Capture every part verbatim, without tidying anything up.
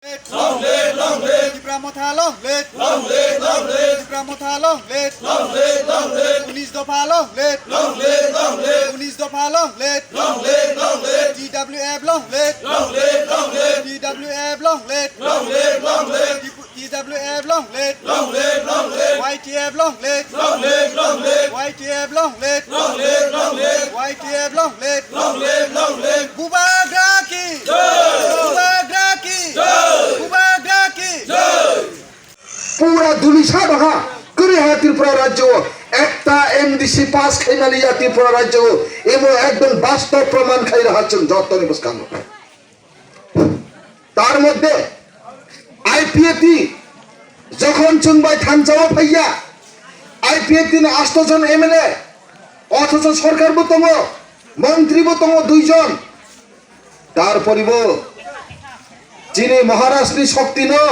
Long live, long live. Tipra Motha long live. Long live, long live. Tipra Motha long live. Long live, long live. উনিশ দফা long live. Long live, long live. উনিশ দফা long live. Long live, long live. T W F long live. Long live, long live. T W F long live. Long live, long live. T W F long live. Long live, long live. Y T F long live. Long live, long live. Y T F long live. Long live, long live. Y T F long live. Long live, long live. Bubagra ki. Jai. Bubagra ki. Jai. Bubagra ki. Jai. Pura dulisa baha. Kuri ha Tripura rajyo. Ekta M D C pass khaimaliya Tripura rajyo. Ebo ekdom bastob proman khai raha chwng jottoni bwskango. তার মধ্যে আইপিএফটি যখন chwng bai thansa o phaiya, IPFT ni asto jon M L A, othocho sorkar bo tongo, montri bo tongo dui jon, tarporibo chini Maharaj ni shokti no,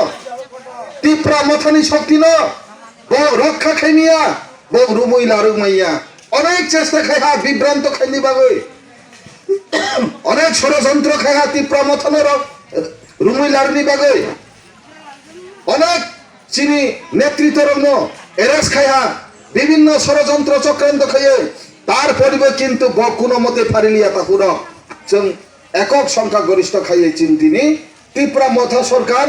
Tipra Motha ni shokti no, bo rokha khaimiya, bo rumui laruk maiya, onek chesta khai ha bibranto khaini bagwi. Onek sorojontro khai ha Tipra Motha no rok rumui larni bagwi. Onek chini netritwa rokno arrest khai ha bibinno sorojontro chokranto khaiwi. Tarporibo kintu bo kuno mote phariliya takhurok. Chwng ekok songkha goristho khaiwi chini tini Tipra Motha Sorkar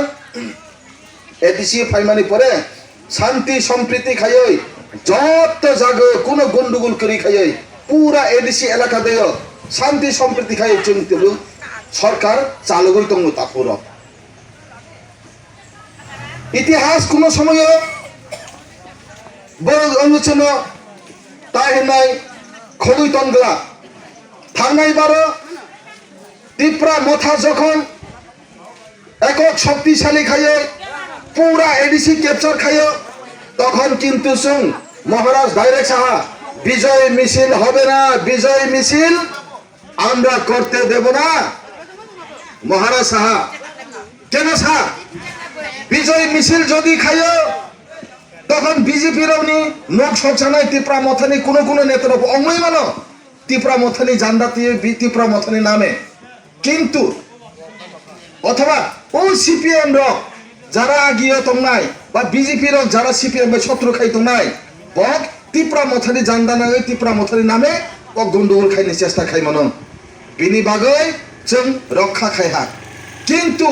A D C phaimani pore shanti sompriti khaiwi jotto jaga kuno gundugul kwrwi khaiwi pura A D C elaka deo shanti sompriti khaiwi chwng tibuk sorkar chalugwi tongo takhurok. Itihas kuno somoyo borok wngwi chwngno ta hinai khogwi tongla. Thangnai baro Tipra Motha jokhon ekok shoktisali khayo, pura A D C capture khayo, tokhon kintu chwng Maharaj direct saha, "Bijoy misil hobe na, Bijoy misil amra korte debo na." Maharaj saha, keno sa, Bijoy misil jodi khayo, tokhon B J P rokni nok soksanai Tipra Mothani kuno kuno netarok ongwi mano. Tipra Mothani janda twiwi bi-, Tipra Mothani name. Kintu, othoba o C P M rok jara agio tongnai, ba B J P rok jara C P M bai sotru khai tongnai, bok Tipra Mothani janda nangwi Tipra Mothani name o gundugul khaini chesta khai mano. Bini bagwi chwng rokha khai ha. Kintu,